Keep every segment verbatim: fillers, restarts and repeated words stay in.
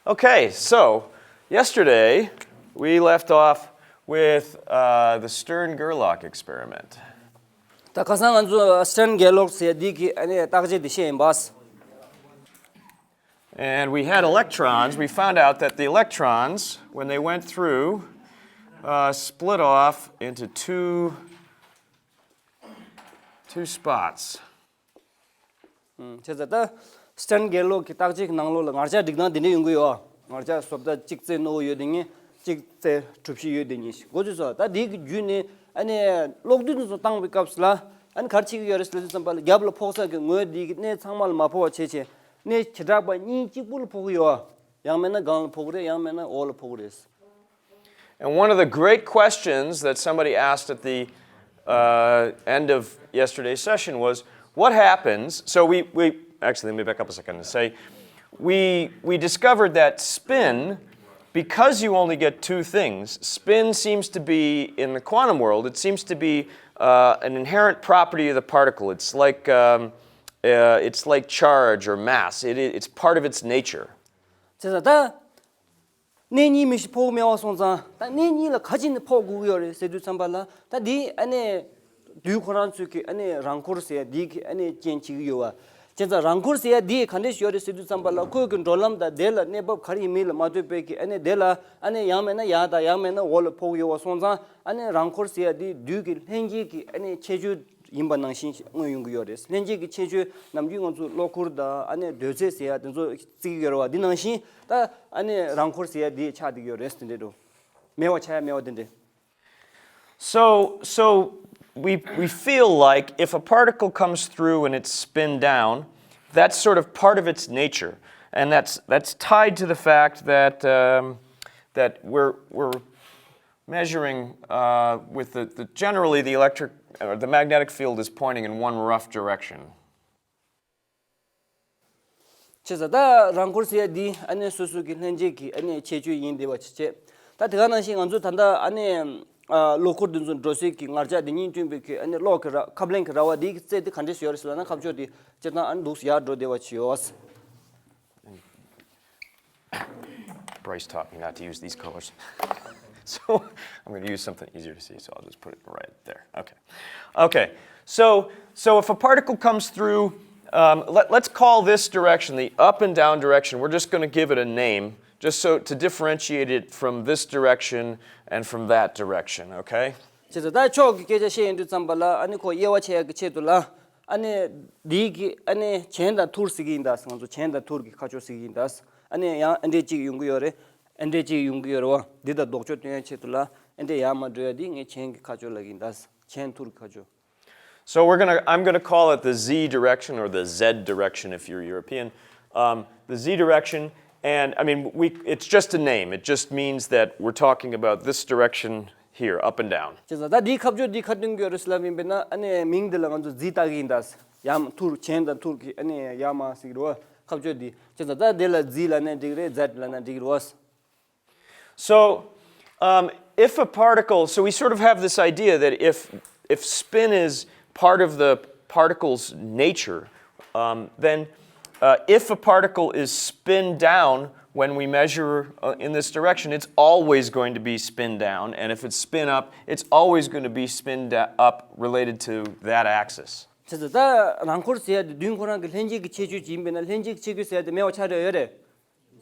Okay, so yesterday we left off with uh, the Stern Gerlach experiment. ད་ཁ་སང་ང་ཚོ་སི་ཊརན་གེར་ལོག་ཟེར་འདི་གི་ཨ་ནི་བརྟག་དཔྱད་དེ་བཤད་ཡིན་པ། And we had electrons. We found out that the electrons, when they went through, uh, split off into two, two spots. བྱས་ཙང་ད་སི་ཊརན་གེར་ལོག་གི་བརྟག་དཔྱད་ཀྱི་ནང་ལོགས་ལ་ངར་ལྕགས་སྒྲིག་སྟངས་དེ་འདྲ་ཡོང་གི་ཡོད། ངར་ལྕགས་བཟོ་ལྟ་གཅིག་རྩེ་རྣོ་བོ་ཡོད་དེ་ཉིད་གཅིག་རྩེ་གྲུ་བཞི་ཡོད་དེ་ཉིད་འགོ་ཚུགས་སོ། ད་དེའི་བརྒྱུད་ནས་ཨ་ནི་གློག་རྡུལ་དེ་ཚོ་བཏང་བའི་སྐབས་སུ་ལ་ཨ་ནི་ག་རེ་བྱེད་ཀྱི་ཡོད་རེད་ཟེར་དུས་ཙམ་པ་ལ་རྒྱབ་ལ་ཕོག་ས་གི་ངོས་དེའི་གནས་ཚང་མ་ལ་མ་ཕོག་པ་བྱས་བྱས་གནས་བྱེ་བྲག་པ་གཉིས་གཅིག་པུ་ལ་ཕོག་གི་ཡོད། ཡང་མིན་ན་སྒང་ལ་ཕོག་གི་རེད། ཡང་མིན་ན་འོག་ལ་ཕོག་གི་རེད། And one of the great questions that somebody asked at the uh, end of yesterday's session was, what happens? So we, we actually, let me back up a second and say, we, we discovered that spin, because you only get two things, spin seems to be, in the quantum world, it seems to be uh, an inherent property of the particle. It's like, um, uh, it's like charge or mass, it, it's part of its nature. བྱས་ཙང་ད་གནས་གཉིས་མི་ཤི་ཕོག་མེད་པ་སོང་ཙང་ད་གནས་གཉིས་ལ་ག་ཅི་ནས་ཕོག་དགོས་ཀྱི་ཡོད་རེད་ཟེར་དུས་ཙམ་པ་ལ་ད་འདི་ཨ་ནི་རྡུལ་ཁོ་རང་ཚོས་ཀྱི་ཨ་ནི་རང་འཁོར་ཟེར་ཡ་འདི་གི་ཨ་ནི་རྐྱེན་བྱེད་ཀྱི་ཡོད་པ། བྱས་ཙང་རང་འཁོར་ཟེར་ཡ་འདི་ག་འདྲས་ཤིག་ཡོད་རེད་ཟེར་དུས་ཙམ་པ་ལ་ཁོས་ཀྱི་འགྲོ་ལམ་དང་དེ་ལ་གནས་བབ་ག་རེ་ཡིན་མིན་ལ་མ་ལྟོས་པའི་གི་ཨ་ནི་དེ་ལ་ཨ་ནི་ཡང་མེད་ན་ཡར་དང་ཡང་མེད་ན་འོག་ལ་ཕོག་ཡོད་པ་སོང་ཙང་ཨ་ནི་རང་འཁོར་ཟེར་ཡ་འདི་རྡུལ་གྱི་ལྷན་སྐྱེས་ཀྱི་ཨ་ནི་ཁྱད་ཆོས་ཡིན་པ་ནང་བཞིན་མངོན་ཡོང་གི་ཡོད་རེད། ལྷན་སྐྱེས་ཀྱི་ཁྱད་ཆོས་ནམ་རྒྱུན་ང་ཚོ་གློག་འཁོར་དང་ཨ་ནི་རྡོལ་རྩེད་ཟེར་ཡ་དེ་ཚོ་བརྩི་གི་ཡོད་རེད་བ། འདི་ནང་བཞིན་ད་ཨ་ནི་རང་འཁོར་ཟེར་ཡ་འདི་ཆགས་བསྡད་ཀྱི་ཡོད་རེད། དེ་འདྲས་འགྲོ་མེད་པ་ཆགས་ཡ་མེད་པ་དེ་འདྲས། So, so we, we feel like if a particle comes through and it's spin down, that's sort of part of its nature. And that's, that's tied to the fact that, um, that we're, we're measuring uh, with the, the, generally the electric or the magnetic field is pointing in one rough direction. བྱས་ཙང་ད་རང་འཁོར་ཟེར་ཡ་འདི་ཨ་ནི་སོ་སོ་གི་ལྷན་སྐྱེས་ཀྱི་ཨ་ནི་ཁྱད་ཆོས་ཡིན་བསྡད་པ་ཅིག་བྱས། ད་དེ་ག་ནང་བཞིན་ང་ཚོ་ད་ལྟ་ཨ་ནི་གློག་འཁོར་འདི་ཚོ་འགྲོ་སའི་གི་ངར་ལྕགས་འདི་གཉིས་བསྐྲུན་པའི་གི་ཨ་ནི་གློག་གི་ར་ཁབ་ལེན་གི་ར་བ་འདི་གི་རྩལ་འདི་ག་འདྲས་ཡོད་རེད་ཟེར་ལབ་ན། ཁ་ཕྱོགས་འདི་སྤྱིར་བཏང་ཨ་ནི་འདུག་ཡར་འགྲོ་བསྡད་པ་ཅིག་ཡོད། Bryce taught me not to use these colors. So I'm going to use something easier to see, so I'll just put it right there. Okay. Okay. So, so if a particle comes through, um, let, let's call this direction the up and down direction. We're just going to give it a name, just so to differentiate it from this direction and from that direction, okay? བྱས་ཙང་ད་ཕྱོགས་ཀྱི་སྐད་ཆ་བཤད་ཡོང་དུས་ཙམ་པ་ལ་ཨ་ནི་ཁོ་དབྱེ་བ་ཕྱེ་ཡག་གི་ཆེད་དུ་ལ་ཨ་ནི་འདི་གི་ཨ་ནི་གྱེན་དང་ཐུར་ཟེར་གི་ཡིན་ད། ང་ཚོ་གྱེན་དང་ཐུར་གི་ཁ་ཕྱོགས་ཟེར་གི་ཡིན་ད། ཨ་ནི་ཡང་ཨ་འདྲས་གཅིག་ཡོང་གི་ཡོད་རེད། ཨ་འདྲས་གཅིག་ཡོང་གི་ཡོད་རེད་བ། འདི་དང་ལྡོག་ཕྱོགས་སྟོན་ཡ་ཆེད་དུ་ལ་ཨ་འདྲས་ཡར་མར་འགྲོ་ཡ་འདི་ངས་གྱེན་གི་ཁ་ཕྱོགས་ལབ་གི་ཡིན་ད། གྱེན་ཐུར་གི་ཁ་ཕྱོགས། So we're gonna, I'm gonna call it the Z direction or the Z direction if you're European. Um, the Z direction, and I mean, we, it's just a name. It just means that we're talking about this direction here, up and down. བྱས་ཙང་ད་འདིའི་ཁ་ཕྱོགས་འདི་ག་སྟོན་གྱི་ཡོད་རེད་ཟེར་ལབ་ཡིན་པས་ན་ཨ་ནི་མིང་འདི་ལ་ང་ཚོ་ཛི་བཏགས་ཀྱི་ཡིན་ད། ཡར་མར་ཐུར་གྱེན་དང་ཐུར་གྱི་ཨ་ནི་ཡར་མར་ཟེར་གྱི་རེད་བ། ཁ་ཕྱོགས་འདི་བྱས་ཙང་ད་འདི་ལ་ཛི་ལབ་ན་འགྲིག་རེད། ཛེད་ལབ་ན་འགྲིག་གི་རེད་བ། So, um, if a particle, so we sort of have this idea that if, if spin is part of the particle's nature, um, then uh, if a particle is spin down when we measure uh, in this direction, it's always going to be spin down. And if it's spin up, it's always going to be spin da- up related to that axis. བྱས་ཙང་ད་རང་འཁོར་ཟེར་ཡ་དེ་རྡུལ་ཁོ་རང་གི་ལྷན་སྐྱེས་ཀྱི་ཁྱད་ཆོས་ཅིག་ཡིན་པས་ན་ལྷན་སྐྱེས་ཀྱི་ཁྱད་ཆོས་ཟེར་ཡ་དེ་མེད་པ་ཆགས་འགྲོ་ཡ་ཡོད་རེད།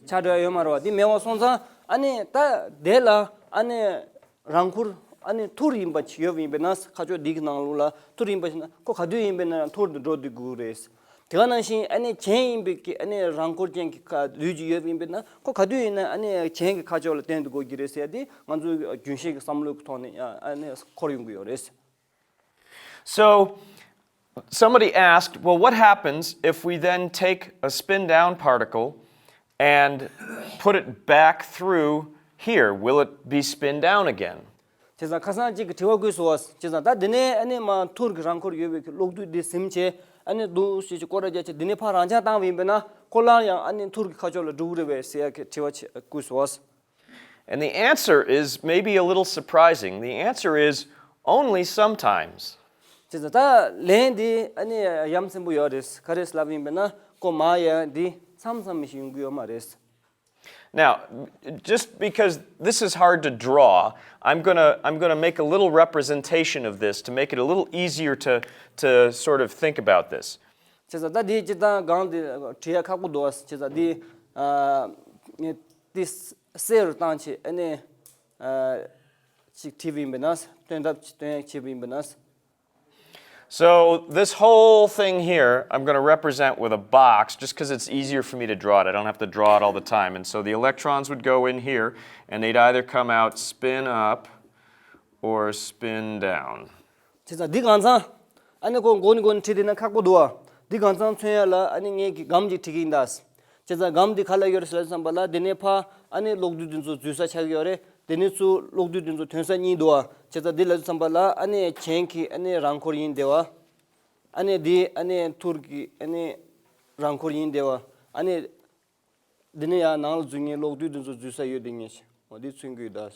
ཆགས་འགྲོ་ཡ་ཡོད་མ་རེད་བ། དེ་མེད་པ་སོང་ཙང་ཨ་ནི་ད་དེ་ལ་ཨ་ནི་རང་འཁོར་ཨ་ནི་ཐུར་ཡིན་པ་ཅིག་ཡོད་པ་ཡིན་པས་ན། ཁ་ཕྱོགས་འདི་གི་ནང་ལོགས་ལ་ཐུར་ཡིན་པ་ཞིག་ན་ཁོ་ག་དུས་ཡིན་པས་ན་ཐུར་དུ་འགྲོ་སྡོད་དགོས་རེད། དེ་ག་ནང་བཞིན་ཨ་ནི་གྱེན་ཡིན་པའི་གི་ཨ་ནི་རང་འཁོར་ཅན་གྱི་ཁ་རྡུལ་ཅིག་ཡོད་པ་ཡིན་པས་ན་ཁོ་ག་དུས་ཡིན་ན་ཨ་ནི་གྱེན་གྱི་ཁ་ཕྱོགས་ལ་བརྟེན་དུ་དགོས་ཀྱི་རེད་ཟེར་ཡ་དེ་ང་ཚོའི་རྒྱུན་ཤེས་ཀྱི་བསམ་བློའི་ཐོག་ནས་ཨ་ནི་འཁོར་ཡོང་གི་ཡོད་རེད། So, somebody asked, well, what happens if we then take a spin down particle and put it back through here? Will it be spin down again? བྱས་ཙང་ཁ་སང་གཅིག་གི་དྲི་བ་བཀོད་སོང་བ། བྱས་ཙང་ད་འདི་ནས་ཨ་ནི་མར་ཐུར་གྱི་རང་འཁོར་ཡོད་པའི་གི་གློག་རྡུལ་འདི་ཟིན་བྱས་ཨ་ནི་འདུག་སེ་ཅིག་སྐོར་ར་རྒྱག་བྱས་འདི་ནས་ཕར་རང་འཇགས་བཏང་བ་ཡིན་པས་ན་ཁོ་རང་ཡང་ཨ་ནི་ཐུར་གྱི་ཁ་ཕྱོགས་ལ་འགྲོ་གི་རེད་པས་ཟེར་ཡ་གི་དྲི་བ་བཀོད་སོང་བ། And the answer is maybe a little surprising. The answer is only sometimes. བྱས་ཙང་ད་ལན་འདི་ཨ་ནི་ཡ་མཚན་པོ་ཡོད་རེད། ག་རེ་ལབ་ཡིན་པས་ན་ཁོ་མར་ཡ་འདི་མཚམས་མཚམས་ཤིག་ཡོང་གི་ཡོད་མ་རེད། Now, just because this is hard to draw, I'm gonna, I'm gonna make a little representation of this to make it a little easier to, to sort of think about this. བྱས་ཙང་ད་འདི་སྤྱིར་བཏང་སྒང་འདི་བྲི་ཡ་ཁག་པོ་འདུག་བ། བྱས་ཙང་འདི་ཨ་ངས་འདི་གསལ་རུ་བཏང་བྱས་ཨ་ནི་ཨ་ཅིག་བྲིས་པ་ཡིན་པས་ན། སྟོན་ཐབས་སྟོན་ཡ་བྱས་པ་ཡིན་པས་ན། So this whole thing here, I'm gonna represent with a box just 'cause it's easier for me to draw it. I don't have to draw it all the time. And so the electrons would go in here, and they'd either come out spin up or spin down. བྱས་ཙང་འདི་གང་ཚང་ཨ་ནི་ཁོ་མགོ་ནས་མགོ་ནས་བྲིས་བསྡད་ན་ཁག་པོ་འདུག་བ། འདི་གང་ཚང་མཚོན་ཡ་ལ་ཨ་ནི་ངས་ཀྱི་སྒམ་ཅིག་བྲིས་ཀྱི་ཡིན་ད། བྱས་ཙང་སྒམ་འདི་ག་ལ་ཡོད་རེད་ཟེར་བསམ་པ་ལ། འདི་ནས་ཕར་ཨ་ནི་གློག་རྡུལ་འདི་ཚོ་འཛུལ་ས་ཆགས་ཀྱི་ཡོད་རེད། དེ་ནས་ཚུར་གློག་རྡུལ་འདི་ཚོ་ཐོན་ས་གཉིས་འདུག་བ། བྱས་ཙང་འདི་ལ་བསམ་པ་ལ་ཨ་ནི་གྱེན་གྱི་ཨ་ནི་རང་འཁོར་ཡིན་བསྡད་བ། ཨ་ནི་འདི་ཨ་ནི་ཐུར་གྱི་ཨ་ནི་རང་འཁོར་ཡིན་བསྡད་བ། ཨ་ནི་འདི་ནས་ཡང་ནང་ལ་འཛུལ་མཁན་གློག་རྡུལ་འདི་ཚོ་འཛུལ་ས་ཡོད་བསྡད་མཁན་ཞིག་འོ་འདི་མཚོན་གྱི་ཡོད་ད།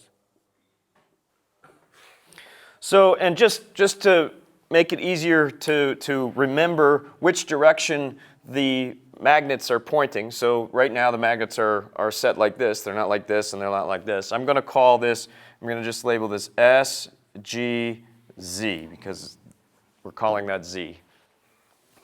So, and just, just to make it easier to, to remember which direction the magnets are pointing. So right now the magnets are, are set like this. They're not like this and they're not like this. I'm gonna call this, I'm gonna just label this S G Z because we're calling that Z.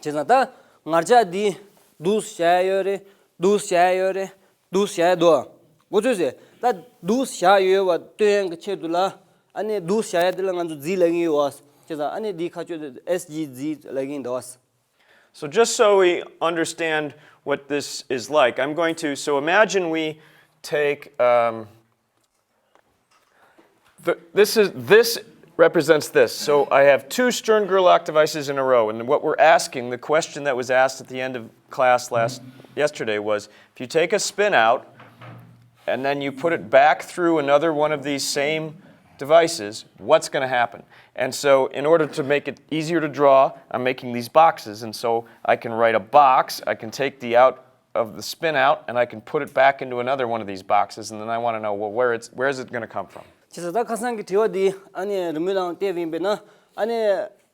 བྱས་ཙང་ད་ངར་ལྕགས་འདི་འདུག་སེ་བཞག་ཡ་ཡོད་རེད། འདུག་སེ་བཞག་ཡ་ཡོད་རེད། འདུག་སེ་བཞག་ཡ་འདུག་ག་འགོ་ཚུགས་སེ། ད་འདུག་སེ་བཞག་ཡ་ཡོད་པ་སྟོན་ཡ་གི་ཆེད་དུ་ལ་ཨ་ནི་འདུག་སེ་བཞག་ཡ་འདི་ལ་ང་ཚོ་རྫི་ལབ་ཀྱི་ཡོད་བ། བྱས་ཙང་ཨ་ནི་འདི་ཁ་ཕྱོགས་དེ་S G Z ལབ་ཀྱི་ཡིན་ད་བ། So just so we understand what this is like, I'm going to, so imagine we take, um, the, this is, this represents this. So I have two Stern-Gerlach devices in a row, and what we're asking, the question that was asked at the end of class last, yesterday was, if you take a spin out, and then you put it back through another one of these same devices, what's gonna happen? And so in order to make it easier to draw, I'm making these boxes, and so I can write a box, I can take the out of the spin out, and I can put it back into another one of these boxes, and then I wanna know, well, where it's, where is it gonna come from? བྱས་ཙང་ད་ཁ་སང་གི་དྲི་བ་འདི་ཨ་ནི་རི་མོའི་ནང་བལྟས་པ་ཡིན་པས་ན་ཨ་ནི་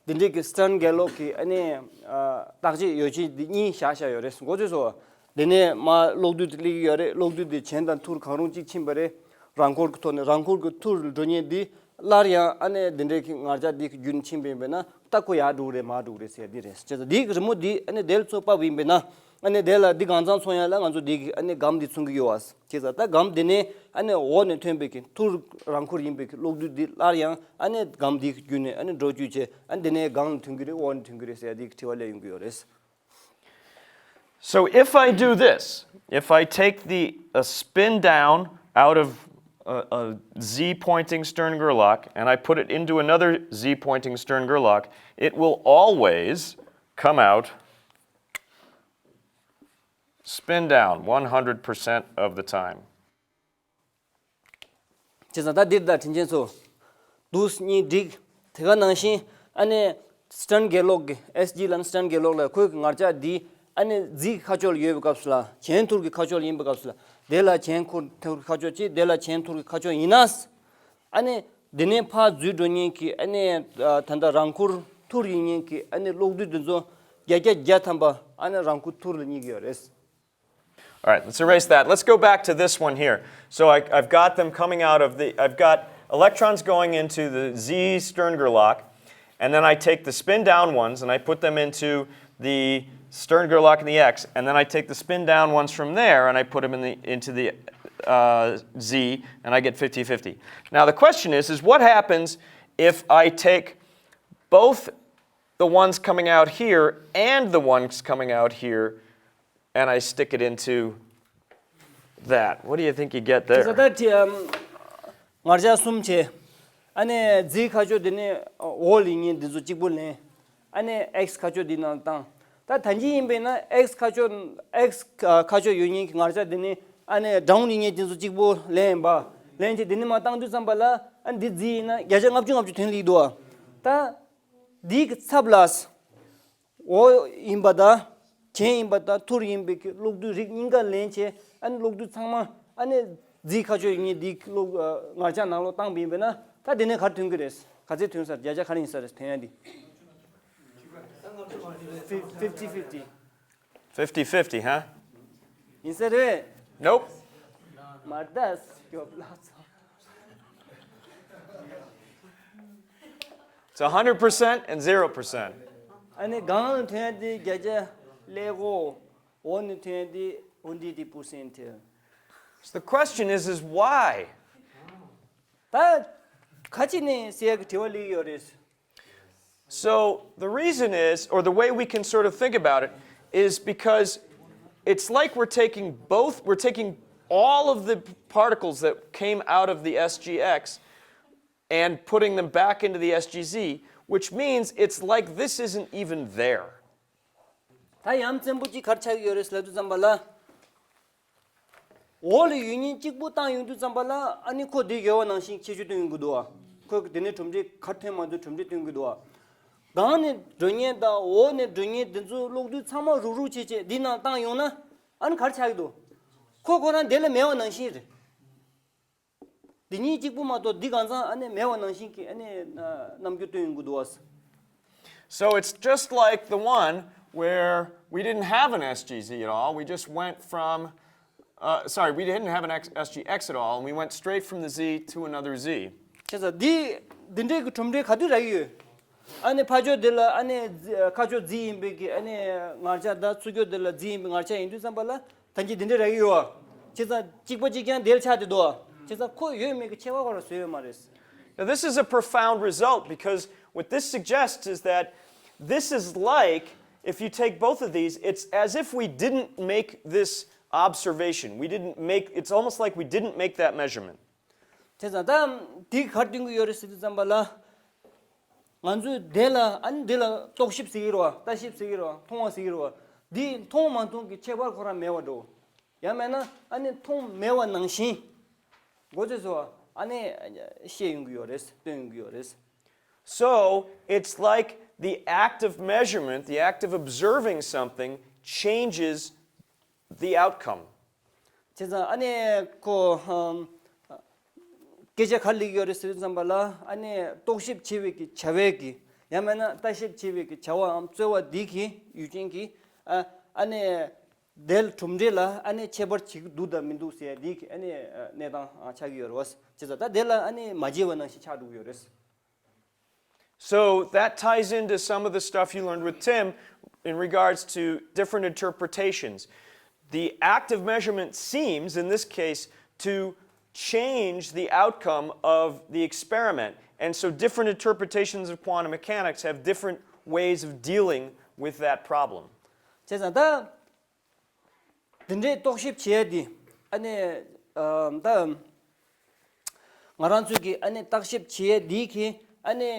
འདི་འདྲའི་གི་Stern་Gerlach་གི་ཨ་ནི་ཨ་བརྟག་དཔྱད་ཡོ་བྱད་འདི་གཉིས་བཞག་བཞག་ཡོད་རེད། ག་འགོ་ཚུགས་སོ། དེ་ནས་མར་གློག་རྡུལ་དེ་སླེབས་ཀྱི་ཡོད་རེད། གློག་རྡུལ་དེ་གྱེན་དང་ཐུར་གང་རུང་གཅིག་ཕྱིན་པ་རེད། རང་འཁོར་གྱི་ཐོག་ནས། རང་འཁོར་གྱི་ཐུར་འགྲོ་མཁན་འདི་སླར་ཡང་ཨ་ནི་འདི་འདྲའི་གི་ངར་ལྕགས་འདི་གི་བརྒྱུད་ནས་ཕྱིན་པ་ཡིན་པས་ན་ད་ཁོ་ཡར་འགྲོ་གི་རེད་མར་འགྲོ་གི་རེད་ཟེར་ཡ་འདི་རེད། བྱས་ཙང་འདི་གི་རི་མོ་འདི་ཨ་ནི་དེ་ལ་ཚུར་ཕབ་པ་ཡིན་པས་ན་ཨ་ནི་དེ་ལ་འདི་གང་ཚང་མཚོན་ཡ་ལ་ང་ཚོ་འདི་གི་ཨ་ནི་སྒམ་འདི་མཚོན་གྱི་ཡོད་བ། བྱས་ཙང་ད་སྒམ་འདི་ནས་ཨ་ནི་འོག་ནས་ཐོན་པའི་གི་ཐུར་རང་འཁོར་ཡིན་པའི་གི་གློག་རྡུལ་འདི་སླར་ཡང་ཨ་ནི་སྒམ་འདི་གི་བརྒྱུད་ནས་ཨ་ནི་འགྲོ་བཅུག་བྱས། ཨ་ནི་འདི་ནས་སྒང་ལ་ཐོན་གྱི་རེད། འོག་ནས་ཐོན་གྱི་རེད་ཟེར་ཡ་འདི་གི་དྲི་བ་སླེབས་ཡོང་གི་ཡོད་རེད། So if I do this, if I take the, a spin down out of a, a Z pointing Stern-Gerlach and I put it into another Z pointing Stern-Gerlach, it will always come out spin down one hundred percent of the time. བྱས་ཙང་ད་འདིར་ད་དྲིན་ཅན་ཚོ། འདུག་སེ་གཉིས་འགྲིག་དེ་ག་ནང་བཞིན་ཨ་ནི་Stern་Gerlach་གི་S G ལབ་ན་Stern་Gerlach་ལ་ཁོའི་གི་ངར་ལྕགས་འདི་ཨ་ནི་རྫིའི་ཁ་ཕྱོགས་ལ་ཡོད་པའི་སྐབས་སུ་ལ། གྱེན་ཐུར་གྱི་ཁ་ཕྱོགས་ལ་ཡིན་པའི་སྐབས་སུ་ལ། དེ་ལ་གྱེན་ཁུར་ཐུར་གྱི་ཁ་ཕྱོགས་གཅིག་དེ་ལ་གྱེན་ཐུར་གྱི་ཁ་ཕྱོགས་ཡིན་ན། ཨ་ནི་དེ་ནས་ཕར་འཛུལ་འགྲོ་མཁན་གྱི་ཨ་ནི་ད་ལྟ་རང་འཁོར་ཐུར་ཡིན་མཁན་གྱི་ཨ་ནི་གློག་རྡུལ་དེ་ཚོ་བརྒྱ་ཆ་བརྒྱ་ཐམ་པ་ཨ་ནི་རང་འཁོར་ཐུར་ལ་སྙེག་གི་ཡོད་རེད། All right, let's erase that. Let's go back to this one here. So I, I've got them coming out of the, I've got electrons going into the Z Stern-Gerlach, and then I take the spin down ones and I put them into the Stern-Gerlach in the X, and then I take the spin down ones from there and I put them in the, into the uh, Z, and I get fifty fifty. Now the question is, is what happens if I take both the ones coming out here and the ones coming out here and I stick it into that. What do you think you get there? ད་ལྟ་དེ་ཨམ་ངར་ལྕགས་གསུམ་བྱས། ཨ་ནི་རྫིའི་ཁ་ཕྱོགས་དེ་ནི་འོག་ལ་ཡིན་མཁན་འདི་ཚོ་གཅིག་པོ་ལེན། ཨ་ནི་X་ཁ་ཕྱོགས་འདི་ནང་བཏང་། ད་ད་གིན་ཡིན་པས་ན་X་ཁ་ཕྱོགས་X་ཁ་ཕྱོགས་ཡོད་མཁན་གྱི་ངར་ལྕགས་དེ་ནི་ཨ་ནི་འདྲ་མཉམ་ཡིན་མཁན་དེ་ཚོ་གཅིག་པོ་ལེན་པ། ལེན་བྱས་དེ་ནི་མར་བཏང་དུས་ཙམ་པ་ལ་ཨ་ནི་འདི་རྫི་ཡིན་ན་བརྒྱ་ཆ་ལྔ་བཅུ་ལྔ་བཅུ་ཐོན་ལེ་འདུག་བ། ད་འདི་གི་ཚབ་ལ། འོག་ཡིན་པ་དང་། གྱེན་ཡིན་པ་དང་ཐུར་ཡིན་པའི་གི་གློག་རྡུལ་རིགས་གཉིས་ཀ་ལེན་བྱས། ཨ་ནི་གློག་རྡུལ་ཚང་མ་ཨ་ནི་རྫིའི་ཁ་ཕྱོགས་ཡིན་མཁན་འདི་གི་གློག་ཨ་ངར་ལྕགས་ནང་ལོགས་བཏང་པ་ཡིན་པས་ན། ད་དེ་ནས་ག་རེ་ཐོན་གྱི་རེད། ག་ཚད་ཐོན་ས་རེད། བརྒྱ་ཆ་ག་རེ་ཡིན་ས་རེད་ཐོན་ཡ་འདི། fifty fifty. Fifty fifty, huh? ཡིན་ས་རེད། Nope. མར་ད་སྐྱོབ་ལ་ཚོ། It's one hundred percent and zero percent. ཨ་ནི་གང་ཐོན་དེ་བརྒྱ་ཆ་ཀླད་ཀོར། འོག་ནས་ཐོན་དེ་ཧུན་དི་དི་པུར་སེན་ཊི། So the question is, is why? ད་ག་ཅི་ནས་ཟེར་གི་དྲི་བ་སླེབས་ཡོད་རེད། So the reason is, or the way we can sort of think about it, is because it's like we're taking both, we're taking all of the particles that came out of the S G X and putting them back into the S G Z, which means it's like this isn't even there. ད་ཡ་མཚན་པོ་གཅིག་ག་རེ་ཆགས་ཀྱི་ཡོད་རེད་ལབ་དུས་ཙམ་པ་ལ། འོག་ལ་ཡོད་མཁན་གཅིག་པུ་བཏང་ཡོང་དུས་ཙམ་པ་ལ་ཨ་ནི་ཁོ་དེ་ཡོད་པ་ནང་བཞིན་ཁྱད་ཆོས་སྟོན་ཡོང་གི་འདུག་བ། ཁོས་དེ་ནས་གྲུབ་འབྲས་ག་རེ་ཐོན་མ་ཐོན་གྲུབ་འབྲས་སྟོན་གི་འདུག་བ། སྒང་ནས་འགྲོ་མཁན་དང་འོག་ནས་འགྲོ་མཁན་དེ་ཚོ་ཀློག་དུས་ཚང་མ་རུག་རུག་བྱས་བྱས་འདི་ནང་བཏང་ཡོང་ན་ཨ་ནི་ག་རེ་ཆགས་ཀྱི་འདུག་ཁོ་ཁོ་རང་དེ་ལ་མེད་པ་ནང་བཞིན་རེད། འདི་གཉིས་གཅིག་པུ་མ་གཏོགས་འདི་གང་ཚང་ཨ་ནི་མེད་པ་ནང་བཞིན་གྱི་ཨ་ནི་རྣམ་འགྱུར་སྟོན་ཡོང་གི་འདུག་བ། So it's just like the one where we didn't have an S G Z at all. We just went from, uh, sorry, we didn't have an X, S G X at all, and we went straight from the Z to another Z. བྱས་ཙང་འདི་འདི་འདྲའི་གི་གྲུབ་འབྲས་ག་དུས་རག་གི་ཡོད། ཨ་ནི་ཕར་ཕྱོགས་འདི་ལ་ཨ་ནི་ཁ་ཕྱོགས་རྫི་ཡིན་པའི་གི་ཨ་ནི་ངར་ཆ་དང་ཚུར་ཕྱོགས་འདི་ལ་རྫི་ཡིན་པའི་ངར་ཆ་ཡིན་དུས་ཙམ་པ་ལ་ད་གིན་འདི་འདྲའི་རག་གི་ཡོད། བྱས་ཙང་གཅིག་པ་གཅིག་རྐྱང་དེ་ལ་ཆགས་བསྡད་འདུག་བྱས་ཙང་ཁོ་ཡོད་མེད་ཀྱི་ཁྱད་པར་ཁོ་རང་བཟོས་ཡོད་མ་རེད། Now, this is a profound result because what this suggests is that this is like if you take both of these, it's as if we didn't make this observation. We didn't make, it's almost like we didn't make that measurement. བྱས་ཙང་ད་འདི་ག་རེ་སྟོན་གྱི་ཡོད་རེད་ཟེར་དུས་ཙམ་པ་ལ། ང་ཚོས་དེ་ལ་ཨ་ནི་འདི་ལ་རྟོག་ཞིབ་ཟེར་གྱི་རེད་བ། ལྟ་ཞིབ་ཟེར་གྱི་རེད་བ། མཐོང་བ་ཟེར་གྱི་རེད་བ། འདི་མཐོང་མ་མཐོང་གི་ཁྱད་པར་ཁོ་རང་མེད་པ་འགྲོ། ཡང་མིན་ན་ཨ་ནི་མཐོང་མེད་པ་ནང་བཞིན། མགོ་ཚོས་སོ་ཨ་ནི་ཤེས་ཡོང་གི་ཡོད་རེད། སྟོན་ཡོང་གི་ཡོད་རེད། So it's like the act of measurement, the act of observing something, changes the outcome. བྱས་ཙང་ཨ་ནི་ཁོ་ཧམ། སྐད་ཆ་ག་རེ་སླེབས་ཡོད་རེད་ཟེར་དུས་ཙམ་པ་ལ་ཨ་ནི་རྟོག་ཞིབ་བྱེད་པའི་གི་བྱ་བའི་གི་ཡང་མིན་ན་ལྟ་ཞིབ་བྱེད་པའི་གི་བྱ་བའམ་རྩོལ་བ་འདི་གི་ཡུལ་ཅན་གྱི་ཨ་ཨ་ནི་དེ་ལ་གྲུབ་འབྲས་ལ་ཨ་ནི་ཁྱད་པར་བྱེད་ཀྱི་འདུག་དང་མི་འདུག་ཟེར་ཡ་འདི་གི་ཨ་ནི་གནས་སྟངས་ཆགས་ཀྱི་ཡོད་རེད་བ། བྱས་ཙང་ད་དེ་ལ་ཨ་ནི་མ་བརྗེད་པ་ནང་བཞིན་ཆགས་འགྲོ་གི་ཡོད་རེད། So that ties into some of the stuff you learned with Tim in regards to different interpretations. The act of measurement seems, in this case, to change the outcome of the experiment. And so different interpretations of quantum mechanics have different ways of dealing with that problem. བྱས་ཙང་ད། དེ་འདྲའི་རྟོག་ཞིབ་བྱེད་ཡ་དེ་ཨ་ནི་ཨ་ད་ང་རང་ཚོས་ཀྱི་ཨ་ནི་བརྟག་ཞིབ་བྱེད་ཡ་དེ་གི་ཨ་ནི་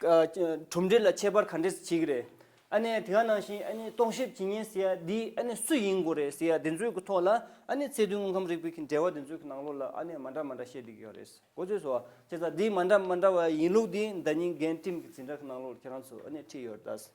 ཨ་གྲུབ་འབྲས་ལ་ཁྱད་པར་ག་འདྲས་བྱེད་ཀྱི་རེད། ཨ་ནི་དེ་ག་ནང་བཞིན་ཨ་ནི་རྟོག་ཞིབ་བྱེད་མཁན་ཟེར་ཡ་དེ་ཨ་ནི་སུ་ཡིན་དགོས་རེད་ཟེར་ཡ་དེ་ཚོའི་གི་ཐོག་ལ་ཨ་ནི་ཚད་མཐོའི་དངོས་ཁམས་རིག་པའི་གི་འགྲེལ་བ་དེ་ཚོའི་གི་ནང་ལོགས་ལ་ཨ་ནི་མ་འདྲ་མ་འདྲ་བཤད་བསྡད་ཀྱི་ཡོད་རེད། མགོ་ཚོས་སོ། བྱས་ཙང་དེ་མ་འདྲ་མ་འདྲ་བ་ཡིན་ལུགས་དེ་ཟླ་ཉིན་རྒན་ཊིམ་གི་འཛིན་གྲྭ་གི་ནང་ལོགས་ལ་ཁྱེད་རང་ཚོ་ཨ་ནི་ཁྲིད་ཡོད་རེད་ད།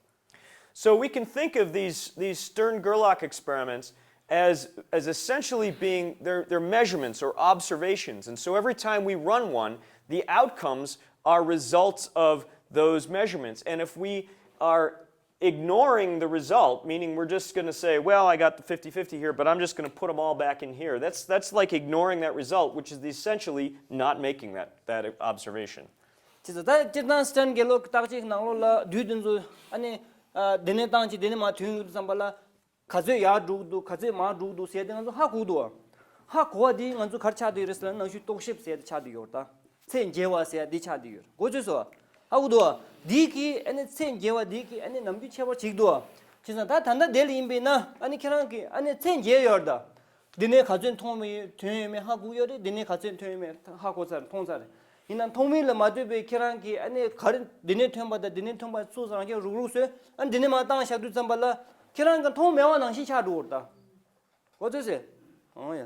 So we can think of these, these Stern-Gerlach experiments as, as essentially being, they're, they're measurements or observations. And so every time we run one, the outcomes are results of those measurements. And if we are ignoring the result, meaning we're just going to say, well, I got the fifty fifty here, but I'm just going to put them all back in here. That's, that's like ignoring that result, which is essentially not making that, that observation. བྱས་ཙང་ད་སྤྱིར་བཏང་སི་ཊན་གྷེ་ལོག་གི་བརྟག་དཔྱད་ཀྱི་ནང་ལོགས་ལ་དུས་དེ་ཚོ་ཨ་ནི་ཨ་དེ་ནས་བཏང་ཅིག་དེ་ནས་མར་ཐོན་ཡོང་དུས་ཙམ་པ་ལ་ག་ཚོད་ཡར་འགྲོ་གི་འདུག་ག་ཚོད་མར་འགྲོ་གི་འདུག་ཟེར་དེ་ང་ཚོ་ཧ་གོ་གི་འདུག་ཧ་གོ་བ་དེ་ང་ཚོ་ག་རེ་ཆགས་བསྡད་ཡོད་རེད་ཟེར་ན་ནང་བཞིན་རྟོག་ཞིབ་ཟེར་དེ་ཆགས་བསྡད་ཡོད་རེད་ད། ཚད་འཇལ་བ་ཟེར་དེ་ཆགས་བསྡད་ཡོད་རེད། མགོ་ཚོས་སོ། ཧ་གོ་འདུག་འདི་གི་ཨ་ནི་ཚད་འཇལ་བ་འདི་གི་ཨ་ནི་ནམ་རྒྱུན་ཁྱད་པར་ཅིག་འདུག་བྱས་ཙང་ད་ད་ལྟ་དེ་ལ་ཡིན་པས་ན་ཨ་ནི་ཁྱེད་རང་གི་ཨ་ནི་ཚད་འཇལ་ཡོད་རེད་ད། འདི་ནས་ག་ཚོད་མཐོང་མི་ཐོན་ཡོད་མེད་ཧ་གོ་ཡོད་རེད། འདི་ནས་ག་ཚོད་ཐོན་ཡོད་མེད་ཧ་གོ་ཚར་མཐོང་ཚར་རེད། ཡིན་ན་མཐོང་མིན་ལ་མ་ལྟོས་པའི་ཁྱེད་རང་གིས་ཨ་ནི་ག་རེ་འདི་ནས་ཐོན་པ་དང་འདི་ནས་ཐོན་པ་ཚོ་རང་ཁྱེད་རུག་རུག་བཟོས་ཨ་འདི་ནས་མར་བཏང་བཞག་དུས་ཙམ་པ་ལ་ཁྱེད་རང་གིས་མཐོང་མེད་པ་ནང་བཞིན་ཆགས་འགྲོ་གི་རེད་ད། གོ་ཚོད་ཟེར། ཨང་ཡ།